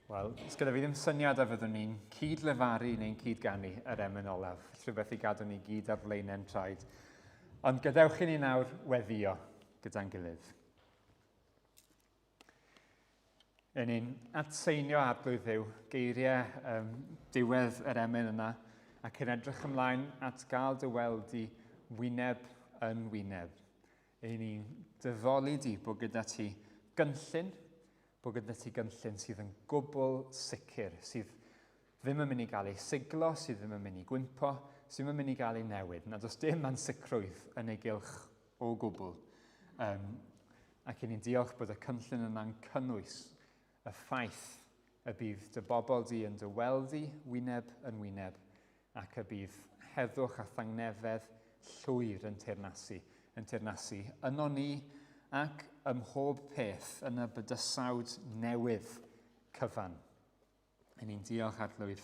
Wel, sgyda fi ddim syniad a fyddwn ni'n cyd-lefaru neu'n cyd-ganu yr emyn olaf, rhywbeth i gadw ni gyd ar flaenau'n traed. Ond gadewch i ni nawr weddio gyda'n gilydd. Yn ni'n atseinio Arglwydd Dduw, geiriau um, diwedd yr emyn yna, ac yn edrych ymlaen at gael dy weld di wyneb yn wyneb. Yn ni'n dyfoli di bod gyda ti gynllun, bod gyda ti gynllun sydd yn gwbl sicr, sydd ddim yn mynd i gael ei siglo, sydd ddim yn mynd i gwympo, sydd ddim yn mynd i gael ei newid. Na, does dim ansicrwydd yn ei gylch o gwbl. Um, ac i ni'n diolch bod y cynllun yna'n cynnwys y ffaith y bydd dy bobl di yn dy weld di wyneb yn wyneb ac y bydd heddwch a thangnefedd llwyr yn teyrnasu, yn teyrnasu yno ni ac ym mhob peth yn y bydysawd newydd cyfan. Yn ni'n diolch Arglwydd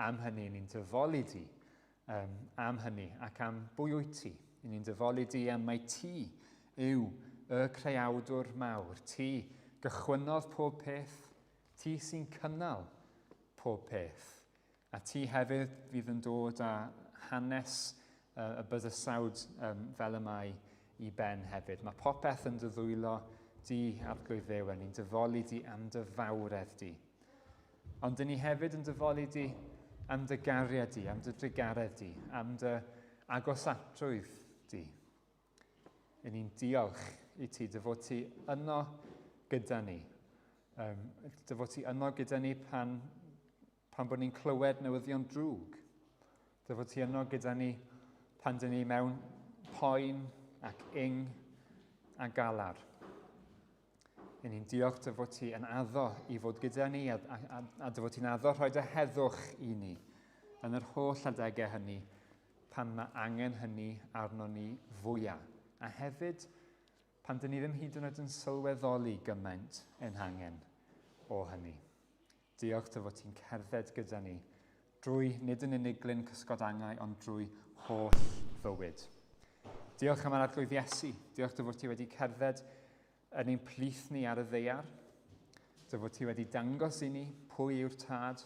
am hynny, ni'n dyfoli di um, am hynny ac am bwy wyt ti. Yn ni'n dyfoli di am mai ti yw y creawdwr mawr. Ti gychwynnodd pob peth, ti sy'n cynnal pob peth. A ti hefyd fydd yn dod â hanes y bydysawd um, fel y mae i ben hefyd. Mae popeth yn dy ddwylo di, Arglwydd Dduw, a ni'n dyfoli di am dy fawredd di. Ond dyn ni hefyd yn dyfoli di am dy gariad di, am dy drugaredd di, am dy agosatrwydd di. Yn ni'n diolch i ti dy fod ti yno gyda ni. Um, dy fod ti yno gyda ni pan, pan bod ni'n clywed newyddion drwg. Dy fod ti yno gyda ni pan dyn ni mewn poen ac ing a galar. Yn ni'n diolch dy fod ti yn addo i fod gyda ni a, a, a, a dy fod ti'n addo rhoi dy heddwch i ni yn yr holl adegau hynny pan mae angen hynny arno ni fwyaf. A hefyd, pan dyn ni ddim hyd yn oed yn sylweddoli gymaint ein hangen o hynny. Diolch dy fod ti'n cerdded gyda ni drwy nid yn unig glyn cysgod angau, ond drwy holl fywyd. Diolch am yr Arglwydd Iesu. Diolch dy fod ti wedi cerdded yn ein plith ni ar y ddeiar. Dy fod ti wedi dangos i ni pwy yw'r tad.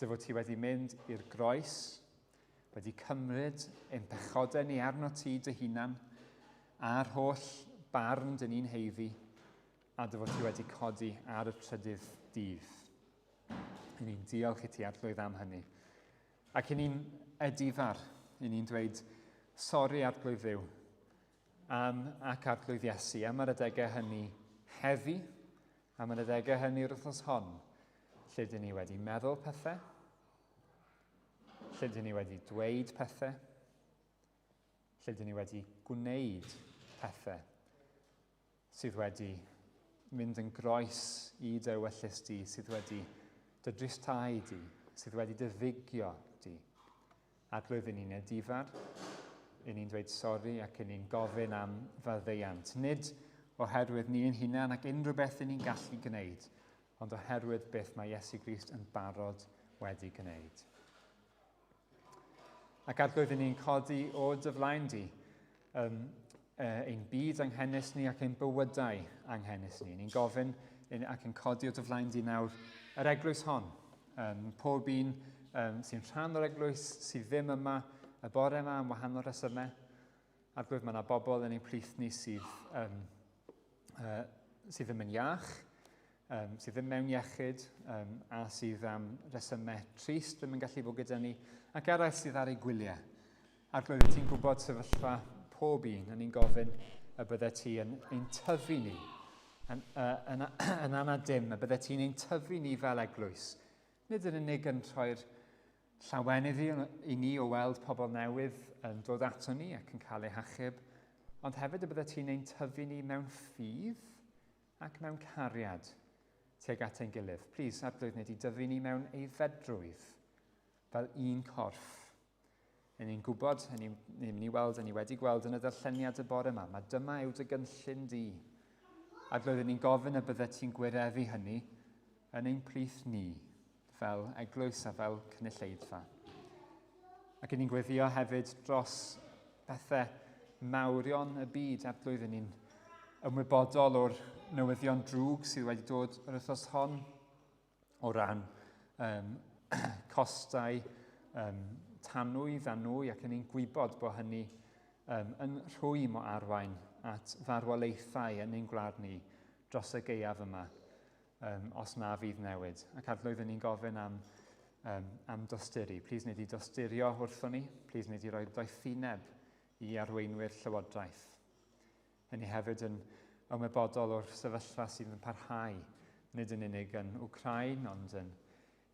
Dy fod ti wedi mynd i'r groes, wedi cymryd ein pechodau ni arno ti dy hunan, a'r holl barn dyn ni'n heiddi, a dy fod ti wedi codi ar y trydydd dydd. I ni'n diolch i ti Arglwydd am hynny. Ac i ni'n edifar, i ni'n dweud, sori Arglwydd Dduw, am ac Arglwydd Iesu, am yr adegau hynny heddi, am yr adegau hynny'r wythnos hon, lle dyn ni wedi meddwl pethau, lle dyn ni wedi dweud pethau, lle dyn ni wedi gwneud pethau sydd wedi mynd yn groes i dy ewyllys di, sydd wedi dy dristau di, sydd wedi dy ddigio di. Arglwydd, i ni'n edifar, i ni'n dweud sori ac i ni'n gofyn am faddeuant. Nid oherwydd ni'n hunan ac unrhyw beth i ni'n gallu gwneud, ond oherwydd beth mae Iesu Grist yn barod wedi gwneud. Ac Arglwydd, ni'n codi o dy flaen di um, ein byd anghenus ni ac ein bywydau anghenus ni. Ni'n gofyn ac yn codi o dy flaen di nawr yr eglwys hon. Um, pob un um, sy'n rhan o'r eglwys sydd ddim yma y bore yma am wahanol resymau. Arglwydd, mae yna bobl yn ein plith ni sydd, um, uh, sydd ddim yn iach, um, sydd ddim mewn iechyd um, a sydd am resymau trist ddim yn gallu bod gyda ni, ac eraill sydd ar eu gwyliau. Arglwydd, ti'n gwybod sefyllfa pob un, a ni'n gofyn y bydde ti yn ein tyfu ni, yn, uh, yn, yn anad dim, y bydde ti'n ein tyfu ni fel eglwys. Nid yn unig yn rhoi'r llawenydd i, i ni o weld pobl newydd yn dod ato ni ac yn cael eu hachub, ond hefyd y bydde ti'n ein tyfu ni mewn ffydd ac mewn cariad tuag at ein gilydd. Plîs, Arglwydd, wneud i dyfu ni mewn eiddfedrwydd fel un corff. Yn ni'n gwybod, yn ni'n mynd i weld, yn ni wedi gweld yn y darlleniad y bore yma, mae dyma yw dy gynllun di. Arglwydd, yn ni'n gofyn y bydde ti'n gwireddu hynny yn ein plith ni, fel eglwys a fel cynulleidfa. Ac yn ni'n gweddio hefyd dros bethau mawrion y byd, Arglwydd, yn ni'n ymwybodol o'r newyddion drwg sydd wedi dod yr wythnos hon. o ran um, costau um, tanwydd a nwy ac yn ni'n gwybod bod hynny um, yn rhwym o arwain at farwolaethau yn ein gwlad ni dros y gaeaf yma um, os na fydd newid. Ac arglwydd, ni'n gofyn am, um, am dosturi. Plis wneud i dosturio wrthon ni. Plis wneud i roi doethineb i arweinwyr llywodraeth. Yn ni hefyd yn ymwybodol o'r sefyllfa sydd yn parhau, nid yn unig yn Wcrain, ond yn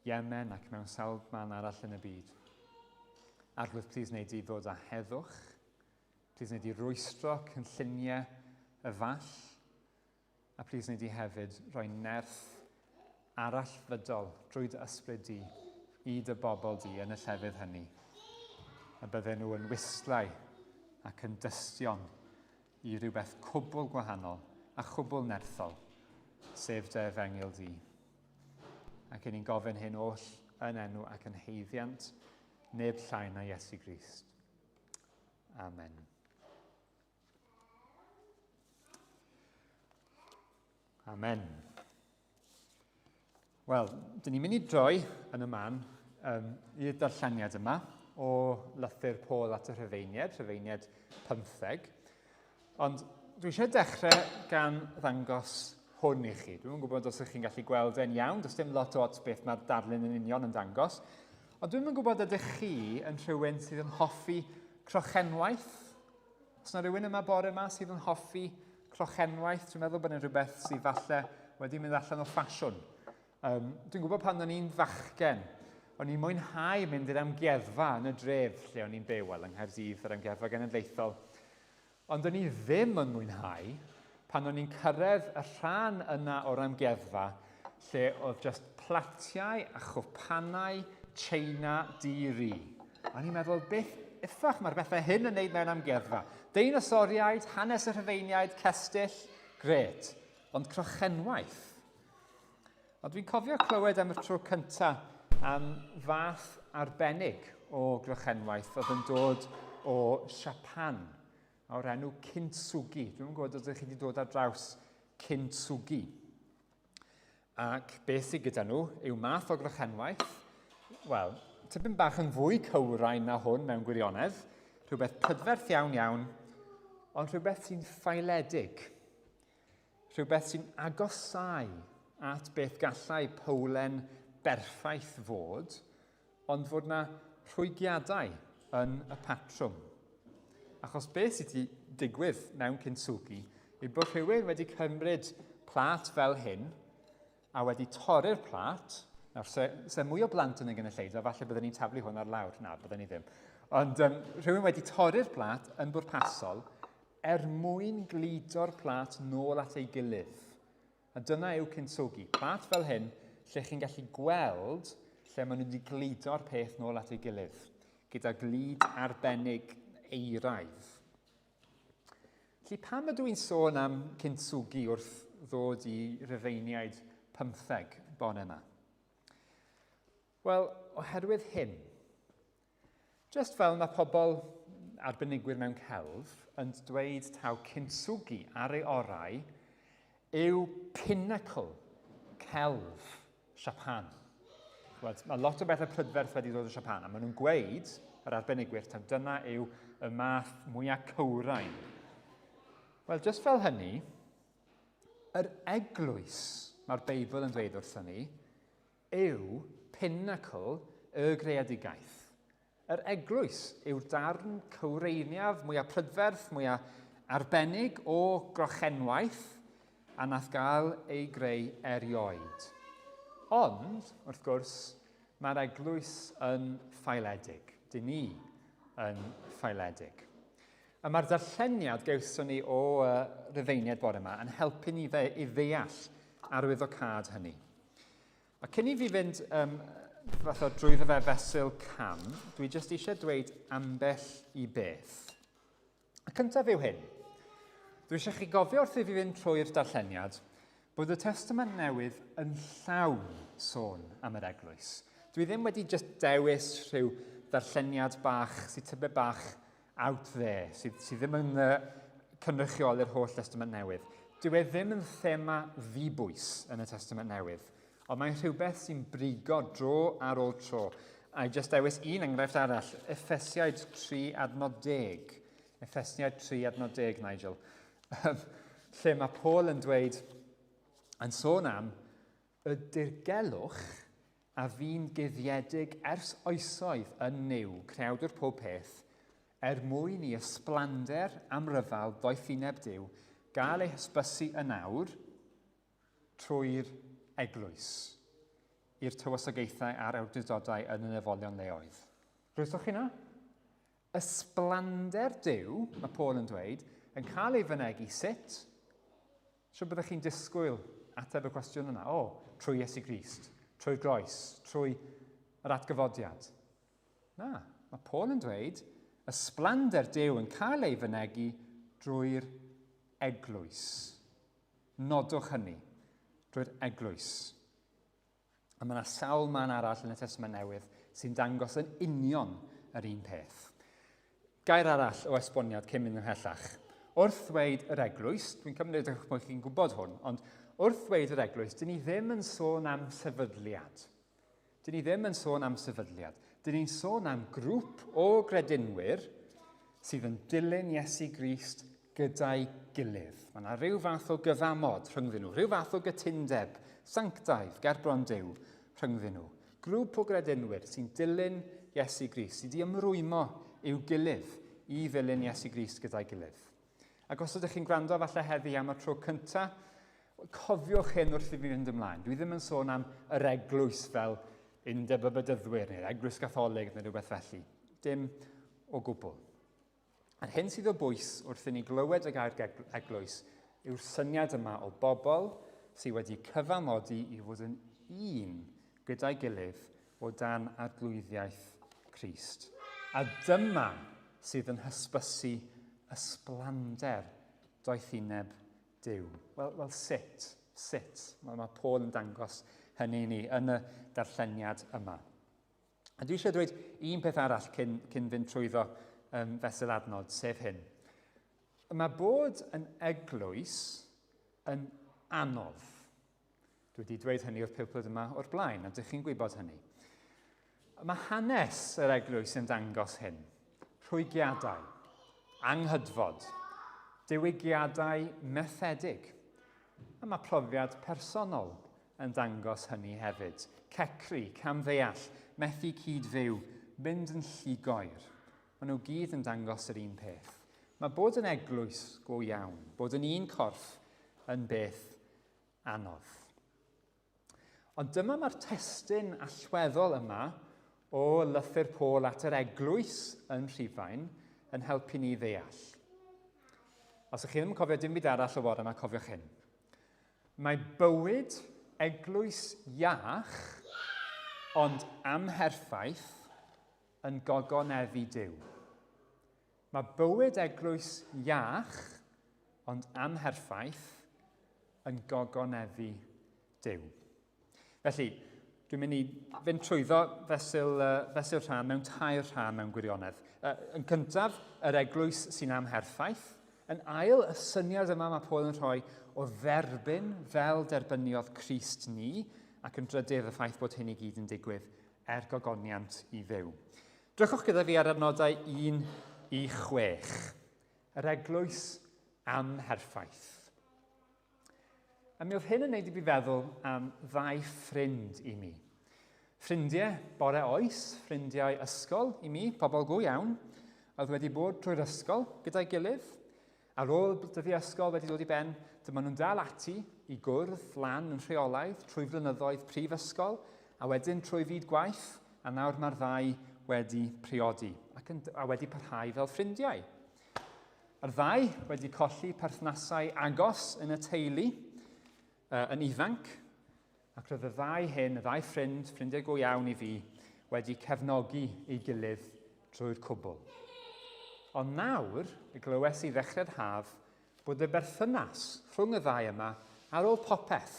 Yemen ac mewn sawl man arall yn y byd. Arglwydd, plis wneud i ddod â heddwch. Plis wneud i rwystro cynlluniau y fall. A plis wnei di hefyd roi nerth arallfydol drwy dy ysbryd di i dy bobl di yn y llefydd hynny. A bydden nhw yn wystlau ac yn dystion i rywbeth cwbl gwahanol a chwbl nerthol, sef dy efengyl di. Ac yn ni'n gofyn hyn oll yn enw ac yn heiddiant neb llai na Iesu Grist. Amen. Amen. Wel, dyn ni'n mynd i droi yn y man um, i'r darlleniad yma o lythyr Paul at y Rhufeiniaid, Rhufeiniaid 15. Ond dwi eisiau dechrau gan ddangos hwn i chi. Dwi'n gwybod os ydych chi'n gallu gweld e'n iawn, does dim lot o ots beth mae'r darlun yn union yn dangos. Ond dwi'n gwybod ydych chi yn rhywun sydd yn hoffi crochenwaith. Os yna rhywun yma bore yma sydd yn hoffi crochenwaith, dwi'n meddwl bod e'n rhywbeth sydd falle wedi mynd allan o ffasiwn. Um, dwi'n gwybod pan o'n i'n fachgen, o'n i'n mwynhau mynd i'r amgueddfa yn y dref lle o'n i'n byw, wel yng Nghaerdydd, yr amgueddfa genedlaethol. Ond o'n i ddim yn mwynhau pan o'n i'n cyrraedd y rhan yna o'r amgueddfa lle oedd just platiau a chwpanau China di-ri. O'n i'n meddwl, beth uffach mae'r bethau hyn yn neud mewn amgueddfa? Deinosoriaid, hanes y Rhufeiniaid, cestyll, gret. Ond crochenwaith. Ond dwi'n cofio clywed am y tro cyntaf am fath arbennig o grochenwaith oedd yn dod o Siapan o'r enw kintsugi. Dwi'n gwybod os ydych chi wedi dod ar draws kintsugi. Ac beth sydd gyda nhw yw math o grochenwaith, wel, tipyn bach yn fwy cywrain na hwn mewn gwirionedd, rhywbeth prydferth iawn iawn, ond rhywbeth sy'n ffaeledig. Rhywbeth sy'n agosáu at beth gallai powlen berffaith fod, ond fod na rhwygiadau yn y patrwm. Achos beth sydd wedi digwydd mewn kintsugi yw bod rhywun wedi cymryd plât fel hyn a wedi torri'r plât. Nawr, se, se mwy o blant yn y gynulleidfa, falle byddwn ni'n taflu hwn ar lawr. Na, byddwn ni ddim. Ond um, rhywun wedi torri'r plât yn bwrpasol er mwyn gludo'r plât nôl at ei gilydd. A dyna yw kintsugi. Plât fel hyn, lle chi'n gallu gweld lle maen nhw wedi gludo'r peth nôl at ei gilydd, gyda glud arbennig eiraidd. Felly pam ydw i'n sôn am kintsugi wrth ddod i Rufeiniaid 15 bore yma? Wel, oherwydd hyn. Just fel mae pobl arbenigwyr mewn celf yn dweud taw kintsugi ar ei orau yw pinnacle celf Siapan. Wel, mae lot o bethau prydferth wedi dod o Siapan, a maen nhw'n gweud, yr arbenigwyr, taw dyna yw y math mwyaf cywrain. Wel, just fel hynny, yr eglwys, mae'r Beibl yn dweud wrthon ni, yw pinacl y greadigaeth. Yr eglwys yw'r darn cywreiniaf, mwyaf prydferth, mwyaf arbennig o grochenwaith a nath gael ei greu erioed. Ond, wrth gwrs, mae'r eglwys yn ffaeledig. Dyn ni yn ffaeledig. A mae'r darlleniad gawson ni o uh, Rufeiniaid bore yma yn helpu ni dde, i ddeall arwyddocâd hynny. A cyn i fi fynd um, fath o drwyddo fe fesul cam, dwi jyst eisiau dweud ambell i beth. Y cyntaf yw hyn. Dwi eisiau chi gofio wrth i fi fynd trwy'r darlleniad bod y Testament Newydd yn llawn sôn am yr eglwys. Dwi ddim wedi just dewis rhyw ddarlleniad bach sydd tybed bach out there, sydd, sydd ddim yn uh, cynrychioli'r holl Testament Newydd. Dyw e ddim yn thema ddibwys yn y Testament Newydd. Ond mae'n rhywbeth sy'n brigo dro ar ôl tro. A i jyst dewis un enghraifft arall, Effesiaid 3 adnod 10. Effesiaid 3 adnod 10, Nigel. Lle mae Paul yn dweud, yn sôn am y dirgelwch a fu'n guddiedig ers oesoedd yn Nuw, creawdwr pob peth, er mwyn i ysblander amryfal doethineb Duw gael ei hysbysu yn awr trwy'r eglwys i'r tywysogaethau a'r awdurdodau yn y nefolion leoedd. Rwysoch chi na? Ysblander Duw, mae Paul yn dweud, yn cael ei fynegi sut? Shwt byddech chi'n disgwyl ateb y cwestiwn yna? O, trwy Iesu Grist, trwy'r groes, trwy yr atgyfodiad. Na, mae Paul yn dweud, ysblander Duw yn cael ei fynegi drwy'r eglwys. Nodwch hynny, drwy'r eglwys. A mae yna sawl man arall yn y Testament Newydd sy'n dangos yn union yr un peth. Gair arall o esboniad cyn mynd ymhellach. Wrth ddweud yr eglwys, dwi'n cymryd eich bod chi'n gwybod hwn, ond wrth ddweud yr eglwys, dyn ni ddim yn sôn am sefydliad. Dyn ni ddim yn sôn am sefydliad. Dyn ni'n sôn am grŵp o gredinwyr sydd yn dilyn Iesu Grist gyda'i gilydd. Mae yna rhyw fath o gyfamod rhyngddyn nhw, rhyw fath o gytundeb sanctaidd gerbron Duw rhyngddyn nhw. Grŵp o gredinwyr sy'n dilyn Iesu Grist, sydd wedi ymrwymo i'w gilydd i ddilyn Iesu Grist gyda'i gilydd. Ac os ydych chi'n gwrando falle heddi am y tro cyntaf, cofiwch hyn wrth i fi fynd ymlaen. Dwi ddim yn sôn am yr eglwys fel undeb y bedyddwyr neu'r eglwys gatholig neu rhywbeth felly. Dim o gwbl. A'r hyn sydd o bwys wrth i ni glywed y gair eglwys yw'r syniad yma o bobl sydd wedi cyfamodi i fod yn un gyda'i gilydd o dan arglwyddiaeth Crist. A dyma sydd yn hysbysu ysblander doethineb Duw. Wel, well, sut? Sut? Mae, mae Paul yn dangos hynny i ni yn y darlleniad yma. A dwi eisiau dweud un peth arall cyn, cyn fynd trwyddo um, fesul adnod, sef hyn. Mae bod yn eglwys yn anodd. Dwi wedi dweud hynny wrth pulpud yma o'r blaen, a dych chi'n gwybod hynny. Mae hanes yr eglwys yn dangos hyn. Rhwygiadau, anghydfod, diwygiadau methedig. A mae profiad personol yn dangos hynny hefyd. Cecru, camddeall, methu cyd-fyw, mynd yn llugoer. Maen nhw gyd yn dangos yr un peth. Mae bod yn eglwys go iawn, bod yn un corff, yn beth anodd. Ond dyma mae'r testun allweddol yma o lythyr Paul at yr eglwys yn Rhufain yn helpu ni ddeall. Os ydych chi ddim yn cofio dim byd arall o fore yma, cofiwch hyn. Mae bywyd eglwys iach, ond amherffaith, yn gogoneddu Duw. Mae bywyd eglwys iach, ond amherffaith, yn gogoneddu Duw. Felly, dwi'n mynd i fynd trwyddo fesul, fesul rhan mewn tair rhan mewn gwirionedd. Yn cyntaf, yr eglwys sy'n amherffaith. Yn ail, y syniad yma mae Paul yn rhoi o dderbyn fel derbyniodd Crist ni, ac yn drydydd y ffaith bod hyn i gyd yn digwydd er gogoniant i Dduw. Drychwch gyda fi ar adnodau 1 i 6. Yr eglwys amherffaith. A mi oedd hyn yn neud i fi feddwl am ddau ffrind i mi. Ffrindiau bore oes, ffrindiau ysgol i mi, pobl go iawn, oedd wedi bod trwy'r ysgol gyda'i gilydd. Ar ôl dyddiau ysgol wedi dod i ben, dyma nhw'n dal ati i gwrdd lan yn rheolaidd trwy flynyddoedd prifysgol, a wedyn trwy fyd gwaith, a nawr mae'r ddau wedi priodi ac yn, a wedi parhau fel ffrindiau. A'r ddau wedi colli perthnasau agos yn y teulu uh, yn ifanc, ac roedd y ddau hyn, y ddau ffrind, ffrindiau go iawn i fi, wedi cefnogi ei gilydd drwy'r cwbl. Ond nawr, y glywes i ddechrau'r haf, bod y berthynas rhwng y ddau yma ar ôl popeth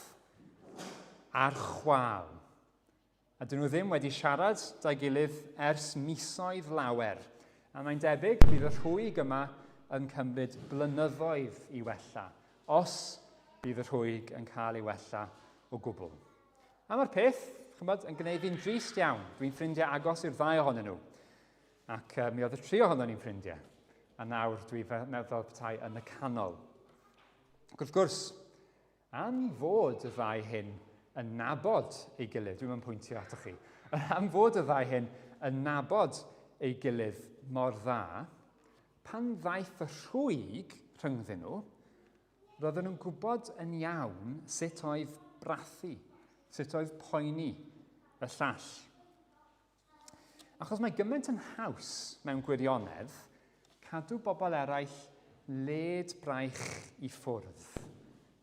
ar chwal. A dyn nhw ddim wedi siarad 'da'i gilydd ers misoedd lawer, a mae'n debyg bydd y rhwyg yma yn cymryd blynyddoedd i wella, os bydd y rhwyg yn cael ei wella o gwbl. A mae'r peth, chymod, yn gwneud fi'n drist iawn. Dwi'n ffrindiau agos i'r ddau ohonyn nhw. Ac mi oedd y tri ohonon ni'n ffrindiau. A nawr dwi fel meddwl petai yn y canol. Ac wrth gwrs, am fod y ddau hyn yn nabod ei gilydd, dwi'n mynd pwyntio atoch chi, am fod y ddau hyn yn nabod ei gilydd mor dda, pan ddaeth y rhwyg rhyngddyn nhw, Roedden nhw'n gwybod yn iawn sut oedd brathu, sut oedd poeni y llall. Achos mae gymaint yn haws mewn gwirionedd cadw bobl eraill led braich i ffwrdd.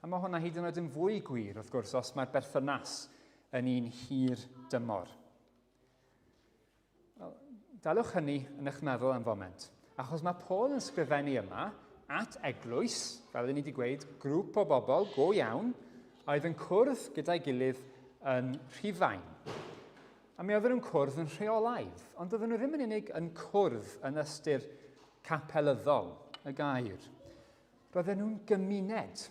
A mae hwnna hyd yn oed yn fwy gwir, wrth gwrs, os mae'r berthynas yn un hir dymor. Wel, dalwch hynny yn eich meddwl am foment. Achos mae Paul yn sgrifennu yma at eglwys, fel ni wedi gweud, grŵp o bobl go iawn, oedd yn cwrdd gyda'i gilydd yn Rhufain. A mi oedden nhw'n cwrdd yn rheolaidd, ond oedden nhw ddim yn unig yn cwrdd yn ystyr capelyddol y gair. Roedden nhw'n gymuned.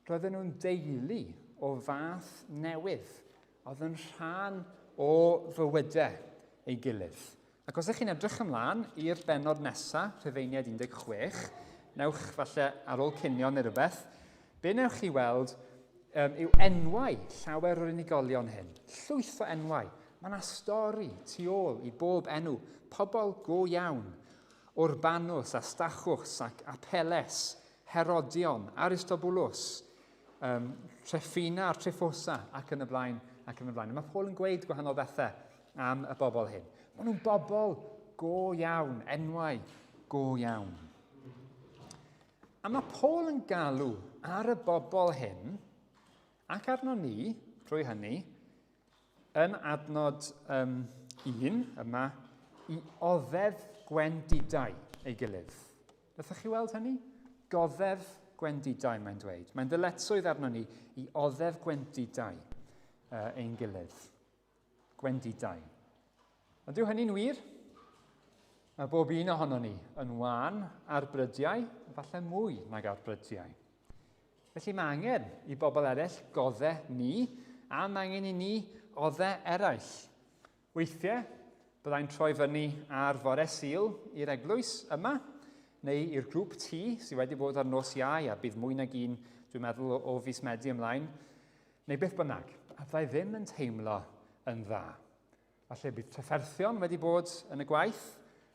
Roedden nhw'n deulu o fath newydd oedd yn rhan o fywydau ei gilydd. Ac os ydych chi'n edrych ymlaen i'r bennod nesaf, Rhufeiniaid 16, newch falle ar ôl cinio neu rhywbeth, be newch chi weld yw enwau llawer o'r unigolion hyn. Llwyth o enwau. Mae yna stori tu ôl i bob enw. Pobl go iawn. Urbanus a Stachus ac Apelles, Herodion, Aristobulus, um, Treffina a'r Treffosa ac yn y blaen ac yn y blaen. A mae Paul yn gweud gwahanol bethau am y bobl hyn. Maen nhw'n bobl go iawn, enwau go iawn. A mae Paul yn galw ar y bobl hyn ac arno ni, trwy hynny, yn adnod um, un yma, i oddef gwendidau ei gilydd. Wnaethoch chi weld hynny? Goddef gwendidau, mae'n dweud. Mae'n ddyletswydd arno ni i oddef gwendidau ein gilydd. Gwendidau. Ond yw hynny'n wir? Mae bob un ohono ni yn wan ar brydiau, falle mwy nag ar brydiau. Felly mae angen i bobl eraill godde ni, a mae angen i ni odde eraill. Weithiau, byddai'n troi fyny ar fore Sul i'r eglwys yma, neu i'r grŵp T sydd wedi bod ar nos Iau, a bydd mwy nag un, dwi'n meddwl, o fis Medi ymlaen, neu beth bynnag, a byddai ddim yn teimlo yn dda. Falle bydd trafferthion wedi bod yn y gwaith,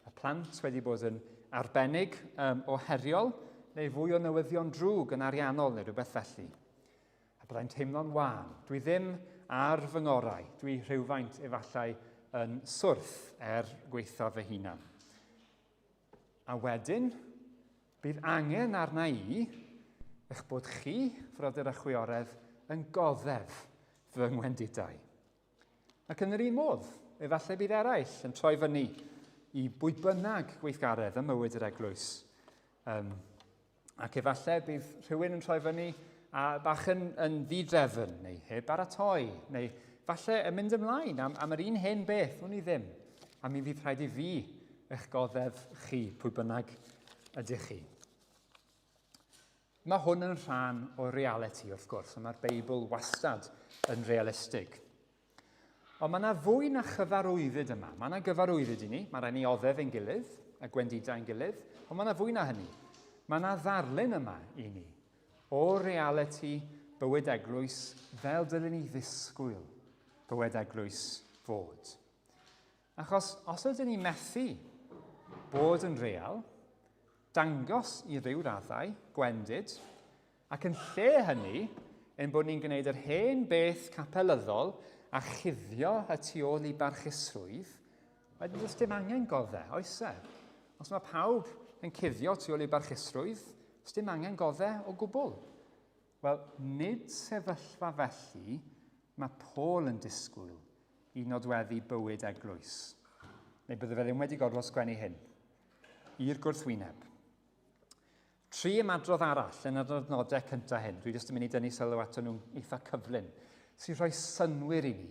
y plant wedi bod yn arbennig um, o heriol, neu fwy o newyddion drwg yn ariannol neu rhywbeth felly. A byddai'n teimlo'n wan. Dwi ddim ar fy ngorau. Dwi rhywfaint efallai yn swrth er gweitha fy hunan. A wedyn, bydd angen arna i eich bod chi, frodyr a chwiorydd, yn goddef fy ngwendidau. Ac yn yr un modd, efallai bydd eraill yn troi fyny i bwy bynnag gweithgaredd ym mywyd yr eglwys. Um, ac efallai bydd rhywun yn troi fyny a bach yn, yn ddidrefn, neu heb baratoi, neu falle yn mynd ymlaen am, am yr un hen beth, wn i ddim. A mi fydd rhaid i fi eich goddef chi, pwy bynnag ydych chi. Mae hwn yn rhan o realiti, wrth gwrs, a mae'r Beibl wastad yn realistig. Ond mae yna fwy na chyfarwyddyd yma. Mae yna gyfarwyddyd i ni, mae rhaid ni oddef ein gilydd, a gwendidau ein gilydd, ond mae yna fwy na hynny. Mae yna ddarlun yma i ni o realiti bywyd eglwys fel dylen ni ddisgwyl bywyd eglwys fod. Achos os ydyn ni methu bod yn real, dangos i ryw raddau gwendid, ac yn lle hynny, ein bod ni'n gwneud yr hen beth capelyddol a chuddio y tu ôl i barchusrwydd, wedyn does dim angen godde, oes e? Os mae pawb yn cuddio tu ôl i barchusrwydd, does dim angen godde o gwbl. Wel, nid sefyllfa felly mae Paul yn disgwyl i nodweddu bywyd eglwys. Neu bydde fe ddim wedi gorfod sgwennu hyn. I'r gwrthwyneb. Tri ymadrodd arall yn yr adnodau cyntaf hyn, dwi jyst yn mynd i dynnu sylw ato nhw'n eitha cyflym, sy'n rhoi synnwyr i ni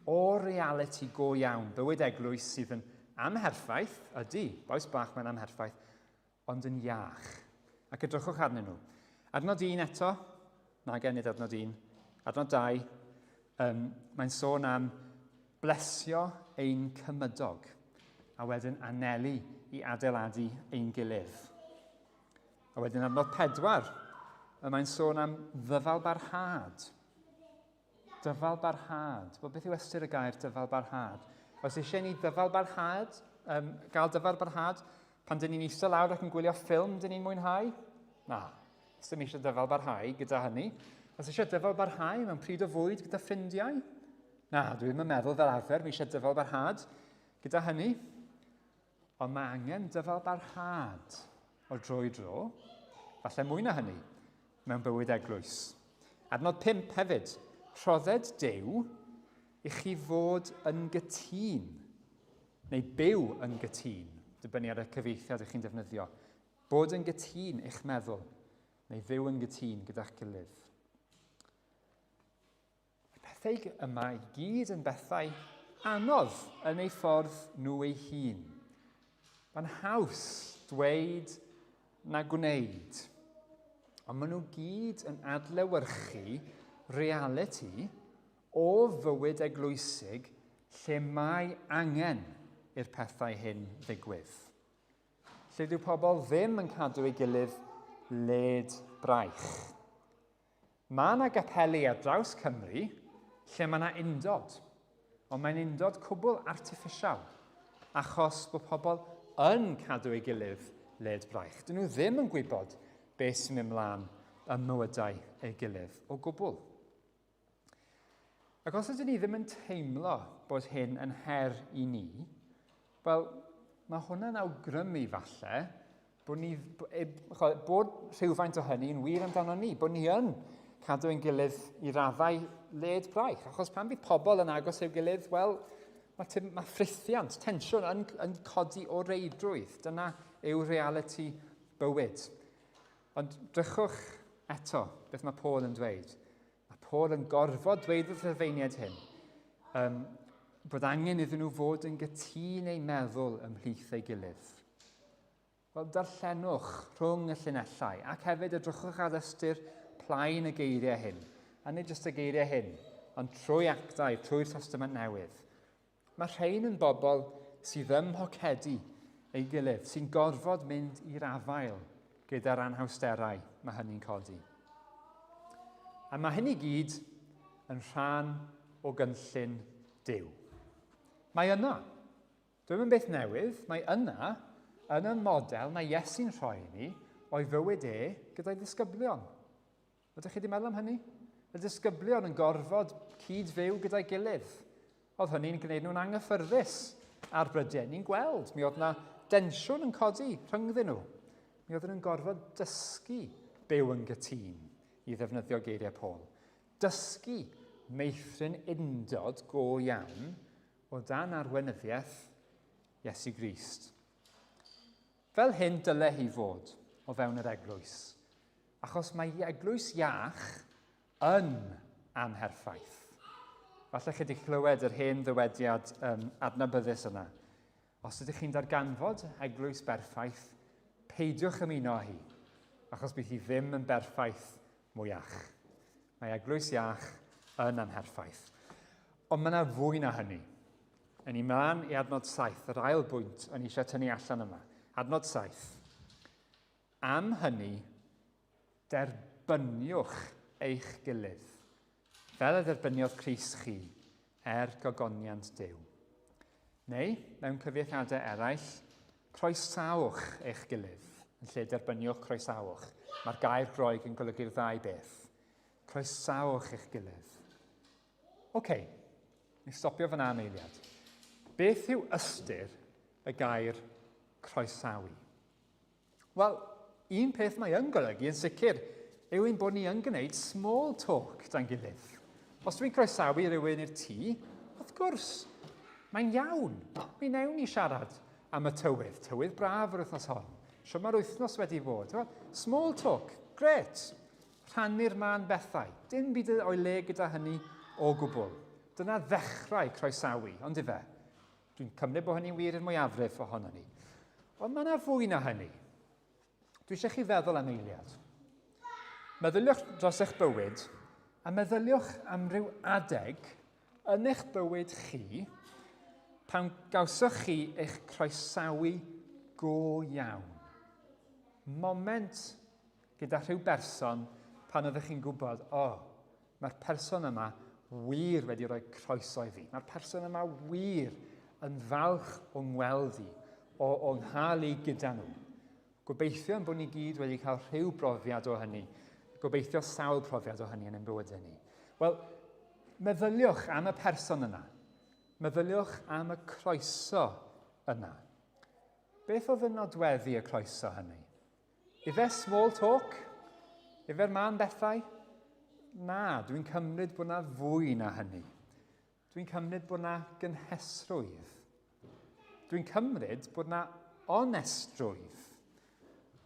o realiti go iawn bywyd eglwys sydd yn amherffaith, ydy, boes bach mae'n amherffaith, ond yn iach. Ac edrychwch arnyn nhw. Adnod 1 eto, nage, nid adnod 1. Adnod 2. Mae'n sôn am blesio ein cymydog a wedyn anelu i adeiladu ein gilydd. A wedyn adnod 4, y mae'n sôn am ddyfalbarhad. Dyfalbarhad. Wel, beth yw ystyr y gair dyfalbarhad? Os eisiau ni ddyfalbarhad, gael dyfalbarhad, pan dyn ni'n eistedd lawr ac yn gwylio ffilm dyn ni'n mwynhau? Na, Os dim eisiau dyfalbarhau gyda hynny. Os eisiau dyfalbarhau mewn pryd o fwyd gyda ffrindiau? Na, dwi ddim yn meddwl fel arfer, mi eisiau dyfalbarhad gyda hynny. Ond mae angen dyfalbarhad o dro i dro, falle mwy na hynny, mewn bywyd eglwys. Adnod 5 hefyd, rhodded Duw i chi fod yn gytûn, neu byw yn gytûn, dibynnu ar y cyfieithiad ych chi'n defnyddio. Bod yn gytûn eich meddwl, neu fyw yn gytûn gyda'ch gilydd. Y pethau yma i gyd yn bethau anodd yn eu ffordd nhw eu hun. Mae'n haws dweud na gwneud. Ond maen nhw gyd yn adlewyrchu realiti o fywyd eglwysig lle mae angen i'r pethau hyn ddigwydd. Lle dyw pobl ddim yn cadw ei gilydd led braich. Mae yna gapeli ar draws Cymru lle mae yna undod, ond mae'n undod cwbl artiffisial, achos bod pobl yn cadw ei gilydd led braich. Dyn nhw ddim yn gwybod beth sy'n mynd mlaen ym mywydau ei gilydd o gwbl. Ac os ydyn ni ddim yn teimlo bod hyn yn her i ni, wel, mae hwnna'n awgrymu falle bod, ni, e, bod rhywfaint o hynny'n wir amdano ni, bod ni yn cadw ein gilydd i raddau led braich. Achos pan fydd pobl yn agos i'w gilydd, wel, mae, mae ffrithiant, tensiwn yn, yn codi o reidrwydd. Dyna yw realiti bywyd. Ond drychwch eto beth mae Paul yn dweud. Mae Paul yn gorfod dweud wrth y Rhufeiniaid hyn um, bod angen iddyn nhw fod yn gytûn eu meddwl ymhlith ei gilydd. Wel, darllenwch rhwng y llinellau ac hefyd edrychwch ar ystyr plaen y geiriau hyn. A nid jyst y geiriau hyn, ond trwy actau, trwy'r Testament Newydd. Mae rhain yn bobl sydd ym mhocedi ei gilydd, sy'n gorfod mynd i'r afael gyda'r anhawsterau mae hynny'n codi. A mae hyn i gyd yn rhan o gynllun Duw. Mae yna. Dwi'n yn beth newydd, mae yna yn y model mae Iesu'n rhoi i ni o'i fywyd e gyda'i ddisgyblion. Ydych chi wedi meddwl am hynny? Y disgyblion yn gorfod cyd-fyw gyda'i gilydd. Oedd hynny'n gwneud nhw'n anghyffyrddus ar brydiau. Ni'n gweld, mi oedd yna densiwn yn codi rhyngddyn nhw. Mi oedden nhw'n gorfod dysgu byw yn gytûn, i ddefnyddio geiriau Paul. Dysgu meithrin undod go iawn o dan arweinyddiaeth Iesu Grist. Fel hyn dyle hi fod o fewn yr eglwys, achos mae eglwys iach yn amherffaith. Falle chi wedi clywed yr hen ddywediad um, adnabyddus yna. Os ydych chi'n darganfod eglwys berffaith, peidiwch ymuno â hi, achos bydd hi ddim yn berffaith mwyach. Mae eglwys iach yn amherffaith. Ond mae yna fwy na hynny. Yn ni mlaen i adnod 7, yr ail bwynt o'n i eisiau tynnu allan yma. Adnod 7. Am hynny, derbyniwch eich gilydd, fel y derbyniodd Crist chi, er gogoniant Duw. Neu, mewn cyfieithiadau eraill, croesawch eich gilydd, yn lle derbyniwch croesawch. Mae'r gair Groeg yn golygu'r ddau beth. Croesawch eich gilydd. Oce, okay, ni stopio fyna am eiliad. Beth yw ystyr y gair croesawu? Wel, un peth mae yn golygu yn sicr yw ein bod ni yn gwneud small talk da'n gilydd. Os dwi'n croesawu rhywun i'r tŷ, wrth gwrs, mae'n iawn. Mi wnewn ni siarad am y tywydd. Tywydd braf yr wythnos hon. Shwt mae'r wythnos wedi bod? Small talk, gret. Rhannu'r mân bethau. Dim byd o'i le gyda hynny o gwbl. Dyna ddechrau croesawu, ond ife? Dwi'n cymryd bod hynny'n wir i'r mwyafrif ohono ni. Ond mae yna fwy na hynny. Dwi eisiau chi feddwl am eiliad. Meddyliwch dros eich bywyd A meddyliwch am ryw adeg yn eich bywyd chi pan gawsoch chi eich croesawu go iawn. Moment gyda rhyw berson pan oeddech chi'n gwybod, o, oh, mae'r person yma wir wedi rhoi croeso i fi. Mae'r person yma wir yn falch o ngweld i, o, o nghael i gyda nhw. Gobeithio ein bod ni gyd wedi cael rhyw brofiad o hynny. Gobeithio sawl profiad o hynny yn ein bywydau ni. Wel, meddyliwch am y person yna. Meddyliwch am y croeso yna. Beth oedd yn nodweddu y croeso hynny? Ife small talk? Ife'r mân bethau? Na, dwi'n cymryd bod yna fwy na hynny. Dwi'n cymryd bod 'na gynhesrwydd. Dwi'n cymryd bod 'na onestrwydd.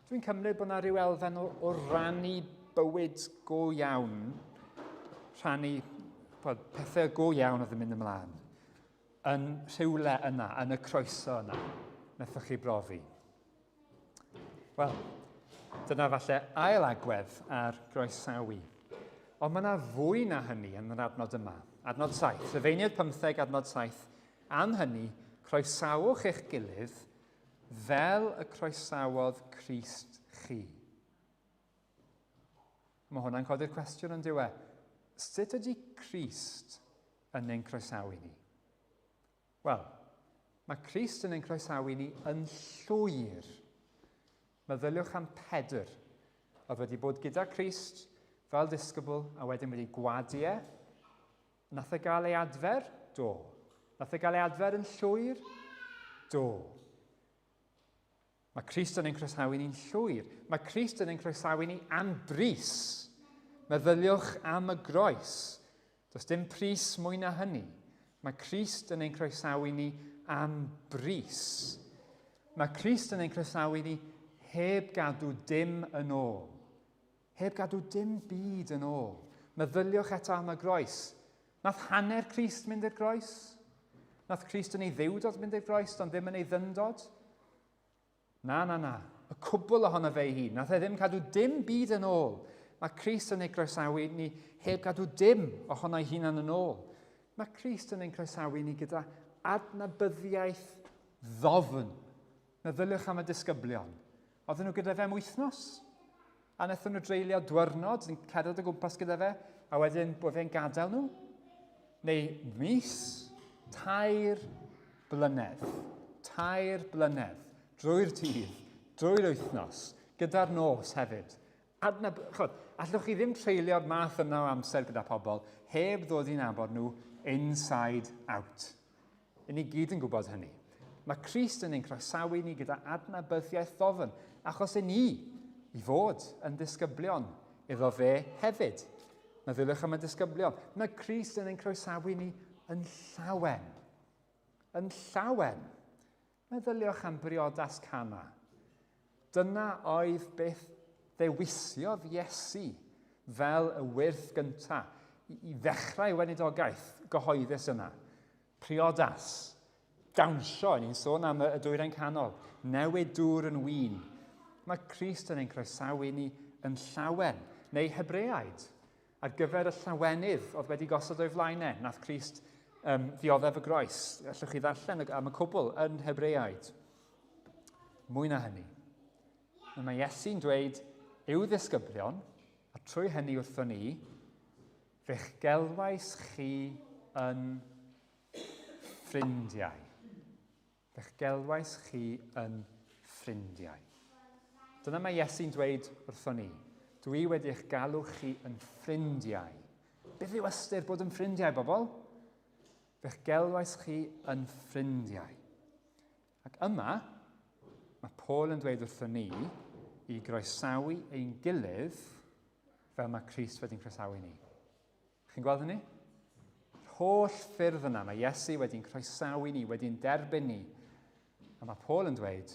Dwi'n cymryd bod 'na rhyw elfen o, o rannu bywyd go iawn, rhannu bod pethau go iawn oedd yn mynd ymlaen, yn rhywle yna, yn y croeso yna, wnaethoch chi brofi. Wel, dyna falle ail agwedd ar groesawu. Ond mae yna fwy na hynny yn yr adnod yma. Adnod 7, Rhufeiniaid 15, adnod 7. Am hynny, croesawch eich gilydd fel y croesawodd Crist chi. Mae hwnna'n codi'r cwestiwn yn diwe. Sut ydy Crist yn ein croesawu ni? Wel, mae Crist yn ein croesawu ni yn llwyr. Meddyliwch am Pedr, oedd wedi bod gyda Crist fel disgybl a wedyn wedi gwadu e. Nath e gael ei adfer? Do. Nath e gael ei adfer yn llwyr? Do. Mae Crist yn ein croesawu ni'n llwyr. Mae Crist yn ein croesawu ni am bris. Meddyliwch am y groes. Does dim pris mwy na hynny. Mae Crist yn ein croesawu ni am bris. Mae Crist yn ein croesawu ni heb gadw dim yn ôl. Heb gadw dim byd yn ôl. Meddyliwch eto am y groes. Nath hanner Crist mynd i'r groes? Nath Crist yn ei ddiwdod mynd i'r groes, ond ddim yn ei ddyndod? Na, na, na. Y cwbl ohono fe ei hun. Nath e ddim cadw dim byd yn ôl. Mae Crist yn ei groesawu ni heb gadw dim ohono ei hunan yn ôl. Mae Crist yn ein croesawu ni gyda adnabyddiaeth ddofn. Meddyliwch am y disgyblion. Oedden nhw gyda fe am wythnos? A wnaethon nhw dreulio dwyrnod yn cerdded o gwmpas gyda fe, a wedyn bod fe'n gadael nhw? Neu mis? 3 blynedd. 3 blynedd. Drwy'r dydd, drwy'r wythnos, gyda'r nos hefyd. Adnab, chod, allwch chi ddim treulio'r math yna o amser gyda pobl heb ddod i nabod nhw inside out. Yn ni gyd yn gwybod hynny. Mae Crist yn ein croesawu ni gyda adnabyddiaeth ddofn, achos yn ni i fod yn ddisgyblion iddo fe hefyd. Meddyliwch am y disgyblion. Mae Crist yn ein croesawu ni yn llawen. Yn llawen. Meddyliwch am briodas Cana. Dyna oedd beth ddewisiodd Iesu fel y wyrth gyntaf i ddechrau weinidogaeth gyhoeddus yna. Priodas, dawnsio, ni'n sôn am y dwyrain canol, newid dŵr yn win. Mae Crist yn ein croesawu ni yn llawen, neu Hebreaid, ar gyfer y llawenydd oedd wedi gosod o'i flaen e. Nath Crist ddioddef y groes. Allwch chi ddarllen am y cwbl yn Hebreaid. Mwy na hynny. Mae Iesu'n dweud i'w ddisgyblion, a trwy hynny wrthon ni, fe'ch gelwais chi yn ffrindiau. Fe'ch gelwais chi yn ffrindiau. Dyna mae Iesu'n dweud wrthon ni. Dwi wedi eich galw chi yn ffrindiau. Beth yw ystyr bod yn ffrindiau, bobl? Fe'ch gelwais chi yn ffrindiau. Ac yma, mae Paul yn dweud wrthon ni i groesawu ein gilydd fel mae Crist wedi'n croesawu ni. Chi'n gweld hynny? Yr holl ffyrdd yna, mae Iesu wedi'n croesawu ni, wedi'n derbyn ni. A mae Paul yn dweud,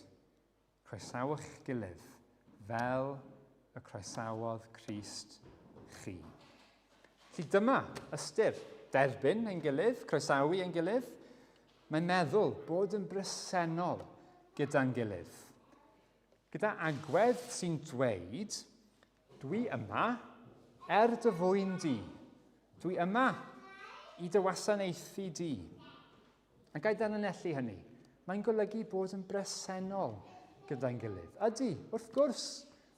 croesawch gilydd fel y croesawodd Crist chi. Felly dyma ystyr derbyn ein gilydd, croesawu ein gilydd. Mae'n meddwl bod yn bresennol gyda'n gilydd. Gyda agwedd sy'n dweud, dwi yma er dy fwyn di. Dwi yma i dy wasanaethu di. A gai danlinellu hynny, mae'n golygu bod yn bresennol gyda'n gilydd. Ydy, wrth gwrs,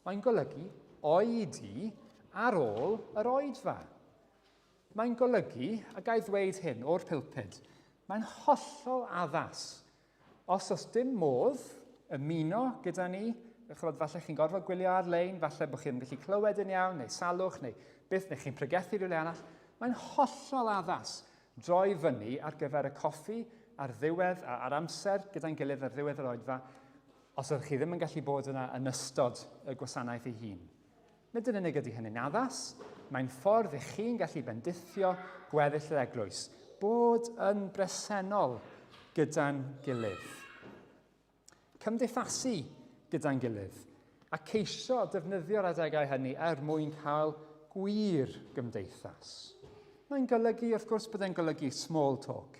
mae'n golygu oedi ar ôl yr oedfa. Mae'n golygu, a gai ddweud hyn o'r pulpud, mae'n hollol addas. Os oes dim modd ymuno gyda ni, chymod, falle chi'n gorfod gwylio ar-lein, falle bod chi'n gallu clywed yn iawn, neu salwch, neu byth, neu chi'n pregethu rhywle arall, mae'n hollol addas droi fyny ar gyfer y coffi ar ddiwedd, ar amser gyda'n gilydd ar ddiwedd yr oedfa, os ydych chi ddim yn gallu bod yna yn ystod y gwasanaeth ei hun. Nid yn unig ydy hynny'n addas, mae'n ffordd i chi'n gallu bendithio gweddill yr eglwys, bod yn bresennol gyda'n gilydd. Cymdeithasu gyda'n gilydd, a ceisio defnyddio'r adegau hynny er mwyn cael gwir gymdeithas. Mae'n golygu, wrth gwrs, bod e'n golygu small talk.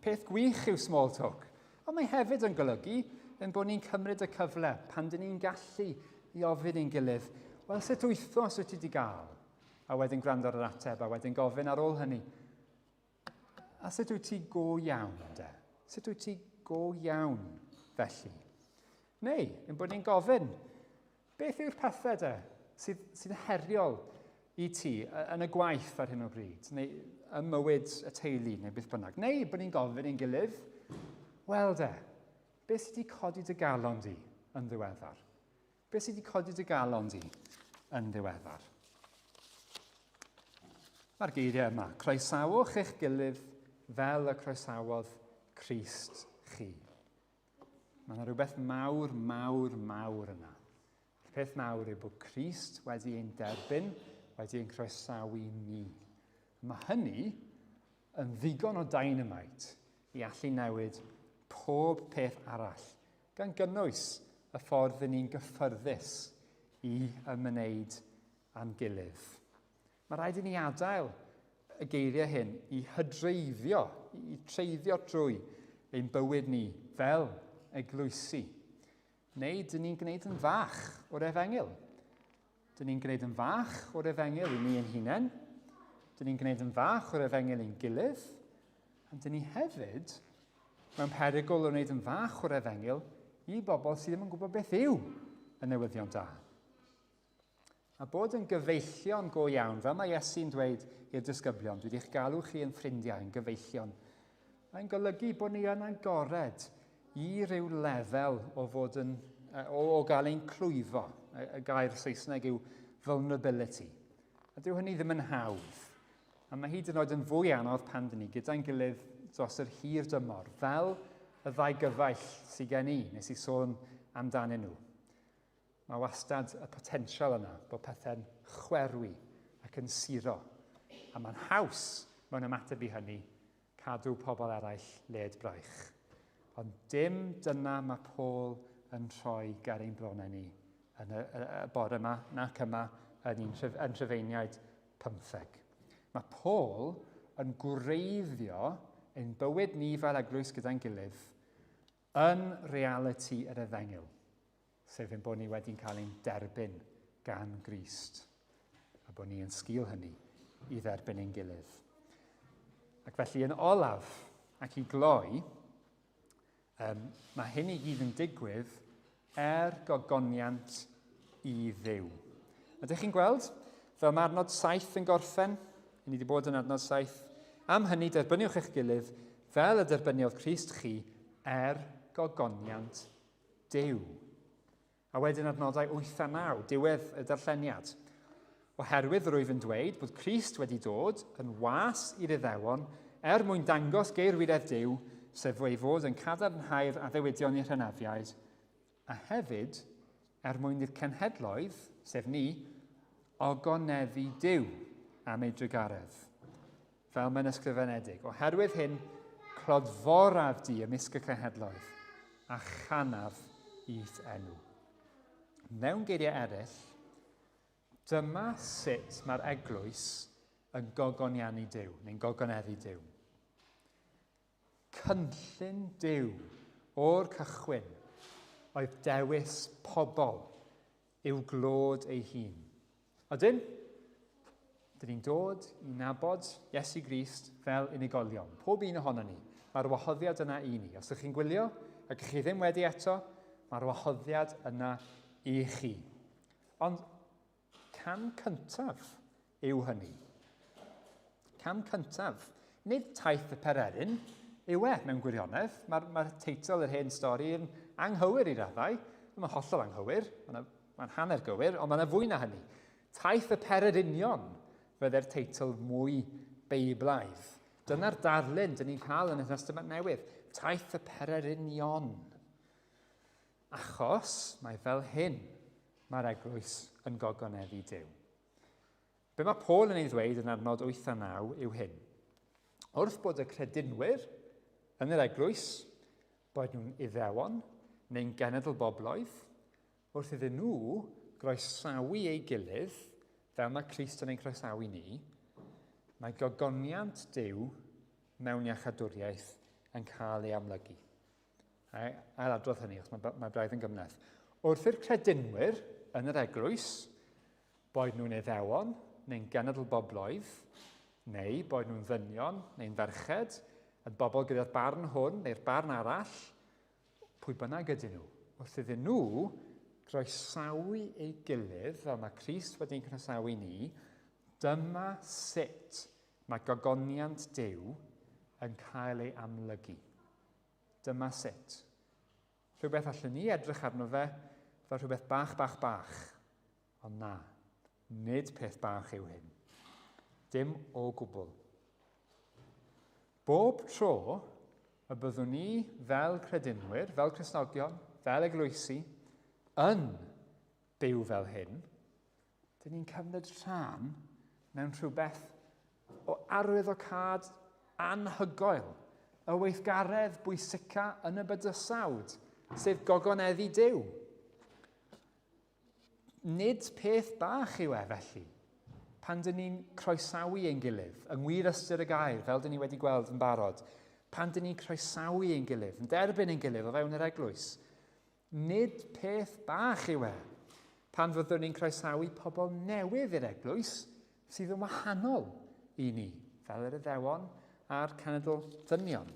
Peth gwych yw small talk, ond mae hefyd yn golygu ein bod ni'n cymryd y cyfle pan dyn ni'n gallu i ofyn i'n gilydd, wel, sut wythnos wyt ti wedi gael? A wedyn gwrando ar yr ateb, a wedyn gofyn ar ôl hynny, A sut wyt ti go iawn, de? Sut wyt ti go iawn, felly? Neu, ein bod ni'n gofyn, beth yw'r pethau, de, sydd, sydd heriol i ti yn y gwaith ar hyn o bryd, neu ym mywyd y teulu, neu beth bynnag. Neu bod ni'n gofyn i'n gilydd, wel de, beth sydd wedi codi dy galon di yn ddiweddar? Beth sydd wedi codi dy galon di yn ddiweddar? Mae'r geiriau yma, croesawch eich gilydd fel y croesawodd Crist chi. Mae yna rhywbeth mawr, mawr, mawr yna. Y peth mawr yw bod Crist wedi ein derbyn, wedi ein croesawu ni. Mae hynny yn ddigon o dynamite i allu newid pob peth arall, gan gynnwys y ffordd dyn ni'n gyffyrddus i ymwneud â'n gilydd. Mae rhaid i ni adael y geiriau hyn i hydreiddio, i treiddio trwy ein bywyd ni fel eglwysi. Neu dyn ni'n gwneud yn fach o'r efengyl. Dyn ni'n gwneud yn fach o'r efengyl i ni ein hunain. Dyn ni'n gwneud yn fach o'r efengyl i'n gilydd. Ond dyn ni hefyd mewn perygl o wneud yn fach o'r efengyl i bobl sydd ddim yn gwybod beth yw y newyddion da. A bod yn gyfeillion go iawn, fel mae Iesu'n dweud i'r disgyblion, dwi wedi'ch galw chi yn ffrindiau, yn gyfeillion. Mae'n golygu bod ni yn agored i ryw lefel o fod yn, o, o gael ein clwyfo. Y, y gair Saesneg yw vulnerability. A dyw hynny ddim yn hawdd. A mae hyd yn oed yn fwy anodd pan dyn ni gyda'n gilydd dros yr hir dymor, fel y ddau gyfaill sydd gen i, nes i sôn amdanyn nhw. Mae wastad y potensial yna bod pethau'n chwerwi ac yn suro. A mae'n haws mewn ymateb i hynny cadw pobl eraill led braich. Ond dim dyna mae Paul yn rhoi ger ein bronnau ni yn y, y, y bore yma nac yma yn, un, yn Rhufeiniaid 15. Mae Paul yn gwreiddio ein bywyd ni fel eglwys gyda'n gilydd yn realiti yr efengyl, sef ein bod ni wedi'n cael ein derbyn gan Grist, a bod ni yn sgil hynny i dderbyn ein gilydd. Ac felly yn olaf, ac i gloi, um, mae hyn i gyd yn digwydd er gogoniant i Dduw. Ydych chi'n gweld, fel mae adnod 7 yn gorffen, ni wedi bod yn adnod 7, am hynny derbyniwch eich gilydd fel y derbyniodd Crist chi er gogoniant Duw. A wedyn adnodau 8 a 9, diwedd y darlleniad. Oherwydd rwyf yn dweud bod Crist wedi dod yn was i'r Iddewon er mwyn dangos geirwiredd Duw, sef ei fod yn cadarnhau'r addewidion i'r hynafiaid, a hefyd er mwyn i'r cenhedloedd, sef ni, ogoneddu Duw am ei drugaredd. Fel mae'n ysgrifenedig, oherwydd hyn, clodforaf di ymysg y cenhedloedd, a chanaf i'th enw. Mewn geiriau eraill, dyma sut mae'r eglwys yn gogoniannu Duw, neu'n gogoneddu Duw. Cynllun Duw o'r cychwyn oedd dewis pobl i'w glod ei hun. Odyn? Dyn ni'n dod i nabod Iesu Grist fel unigolion, pob un ohono ni. Mae'r wahoddiad yna i ni. Os ydych chi'n gwylio ac ych chi ddim wedi eto, mae'r wahoddiad yna i chi. Ond cam cyntaf yw hynny. Cam cyntaf. Nid taith y pererin yw e mewn gwirionedd. Mae'r mae teitl yr hen stori yn anghywir i raddau. Mae'n hollol anghywir. Mae'n mae hanner gywir, ond mae'n fwy na hynny. Taith y Pererinion fydde'r teitl mwy Beiblaidd. Dyna'r darlun dyn ni'n cael yn y Testament Newydd. Taith y Pererinion. Achos mae fel hyn mae'r eglwys yn gogoneddu Duw. Be mae Paul yn ei ddweud yn adnod 8 a 9 yw hyn. Wrth bod y credinwyr yn yr eglwys, boed nhw'n Iddewon neu'n genedl bobloedd, Wrth iddyn nhw groesawu ei gilydd, fel mae Crist yn ein croesawu ni, mae gogoniant Duw mewn iachadwriaeth yn cael ei amlygu. A ailadrodd hynny, achos mae, mae braidd yn gymhleth. Wrth i'r credinwyr yn yr eglwys, boed nhw'n Iddewon neu'n genedl bobloedd, neu boed nhw'n ddynion neu'n ferched, yn bobl gyda'r barn hwn neu'r barn arall, pwy bynnag ydyn nhw, wrth iddyn nhw groesawu ei gilydd, fel mae Crist wedi'n croesawu ni, dyma sut mae gogoniant Duw yn cael ei amlygu. Dyma sut. Rhywbeth allwn ni edrych arno fe fel rhywbeth bach, bach, bach. Ond na, nid peth bach yw hyn. Dim o gwbl. Bob tro y byddwn ni fel credinwyr, fel Cristnogion, fel eglwysi, yn byw fel hyn, dyn ni'n cymryd rhan mewn rhywbeth o arwyddocâd anhygoel, y weithgaredd bwysica yn y bydysawd, sef gogoneddu Duw. Nid peth bach yw e felly. Pan dyn ni'n croesawu ein gilydd, yng ngwir ystyr y gair, fel dyn ni wedi gweld yn barod, pan dyn ni'n croesawu ein gilydd, yn derbyn ein gilydd o fewn yr eglwys, nid peth bach yw e. Pan fyddwn ni'n croesawu pobl newydd i'r eglwys sydd yn wahanol i ni, fel yr Iddewon a'r cenedl ddynion.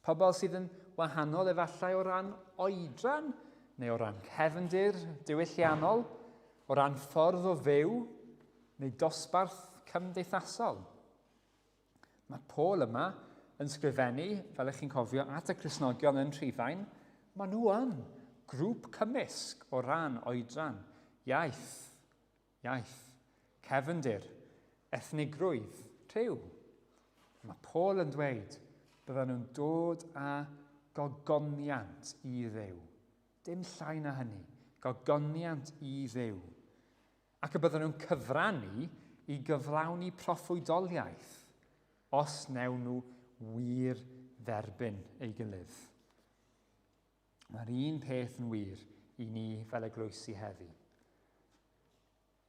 Pobl sydd yn wahanol efallai o ran oedran neu o ran cefndir diwylliannol, o ran ffordd o fyw neu dosbarth cymdeithasol. Mae Paul yma yn sgrifennu, fel ych chi'n cofio, at y Cristnogion yn Rhufain. Maen nhw yn grŵp cymysg o ran oedran, iaith, Iaith, cefndir, ethnigrwydd, rhyw. Mae Paul yn dweud byddan nhw'n dod â gogoniant i Dduw. Dim llai na hynny, gogoniant i Dduw. Ac y byddan nhw'n cyfrannu i gyflawni proffwydoliaeth os newn nhw wir dderbyn ei gilydd. Mae'r un peth yn wir i ni fel eglwysi heddi.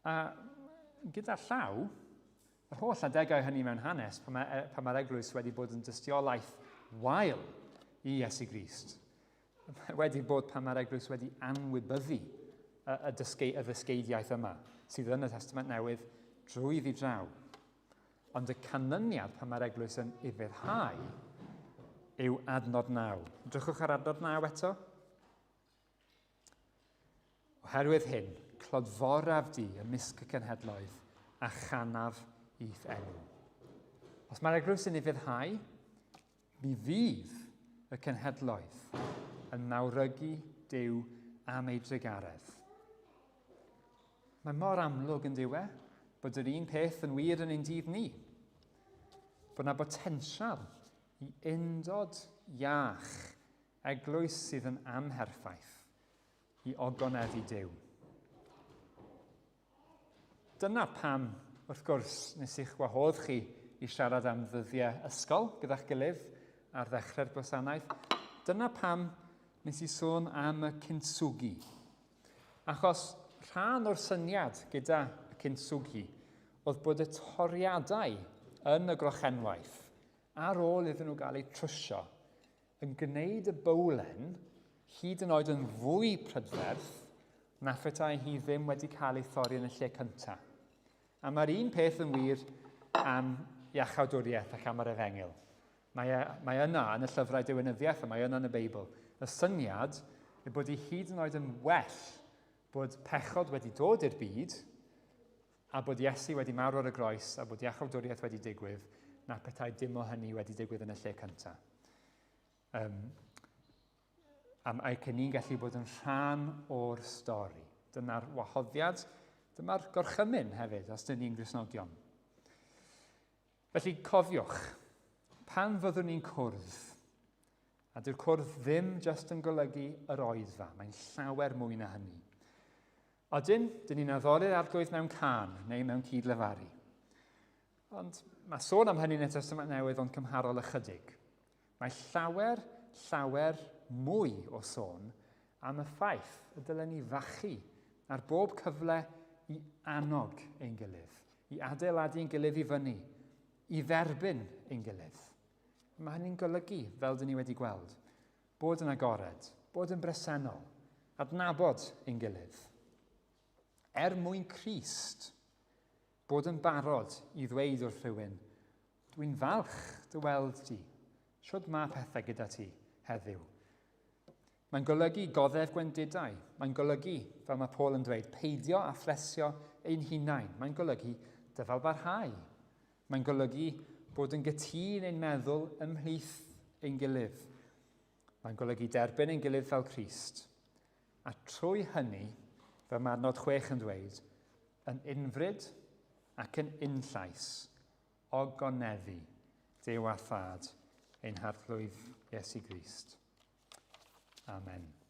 A gyda llaw, yr holl adegau hynny mewn hanes, pan mae'r e, pan mae eglwys wedi bod yn dystiolaeth wael i Iesu Grist, wedi bod pan mae'r eglwys wedi anwybyddu y, y, dysgu, y ddysgeidiaeth yma, sydd yn y Testament Newydd drwy ddi draw. Ond y canlyniad pan mae'r eglwys yn ufuddhau yw adnod 9. Drychwch ar adnod 9 eto. Oherwydd hyn, clodforaf di ymysg y cenhedloedd a chanaf i'th enw. Os mae'r eglwys yn ufuddhau, mi fydd y cenhedloedd yn mawrygu Duw am ei drugaredd. Mae mor amlwg yn dyw e bod yr un peth yn wir yn ein dydd ni. Bod yna botensial i undod iach, eglwys sydd yn amherffaith, i ogoneddu Duw. Dyna pam, wrth gwrs, nes i'ch wahodd chi i siarad am ddyddiau ysgol gyda'ch gilydd ar ddechrau'r gwasanaeth. Dyna pam nes i sôn am y kintsugi. Achos rhan o'r syniad gyda y kintsugi oedd bod y toriadau yn y grochenwaith ar ôl iddyn nhw gael eu trwsio yn gwneud y bowlen hyd yn oed yn fwy prydferth na phetai hi ddim wedi cael ei thorri yn y lle cyntaf. A mae'r un peth yn wir am iachawdwriaeth ac am yr efengyl. Mae, e, mae yna yn y llyfrau diwinyddiaeth a mae yna yn y Beibl. Y syniad yw bod hi hyd yn oed yn well bod pechod wedi dod i'r byd a bod Iesu wedi marw ar y groes a bod iachawdwriaeth wedi digwydd na petai dim o hynny wedi digwydd yn y lle cyntaf. Um, am ac ni'n gallu bod yn rhan o'r stori. Dyna'r wahoddiad, dyma'r gorchymyn hefyd, os dyn ni'n Gristnogion. Felly cofiwch, pan fyddwn ni'n cwrdd, a dyw'r cwrdd ddim jyst yn golygu yr oedfa, mae'n llawer mwy na hynny. Odyn, dyn ni'n addoli'r arglwydd mewn cân neu mewn cyd-lefaru. Ond mae sôn am hynny yn y Testament Newydd ond cymharol ychydig. Mae llawer, llawer mwy o sôn am y ffaith y dylen ni fachu ar bob cyfle i annog ein gilydd, i adeiladu ein gilydd i fyny, i dderbyn ein gilydd. Mae hynny'n golygu, fel dyn ni wedi gweld, bod yn agored, bod yn bresennol, adnabod ein gilydd. Er mwyn Crist, bod yn barod i ddweud wrth rhywun, Dwi'n falch dy weld di. Shwd mae pethau gyda ti heddiw? Mae'n golygu goddef gwendidau. Mae'n golygu, fel mae Paul yn dweud, peidio â phlesio ein hunain. Mae'n golygu dyfalbarhau. Mae'n golygu bod yn gytûn ein meddwl ymhlith ein gilydd. Mae'n golygu derbyn ein gilydd fel Crist. A trwy hynny, fel mae adnod 6 yn dweud, yn unfryd ac yn unllais, ogoneddu Duw a Thad ein Harglwydd Iesu Grist. Amen.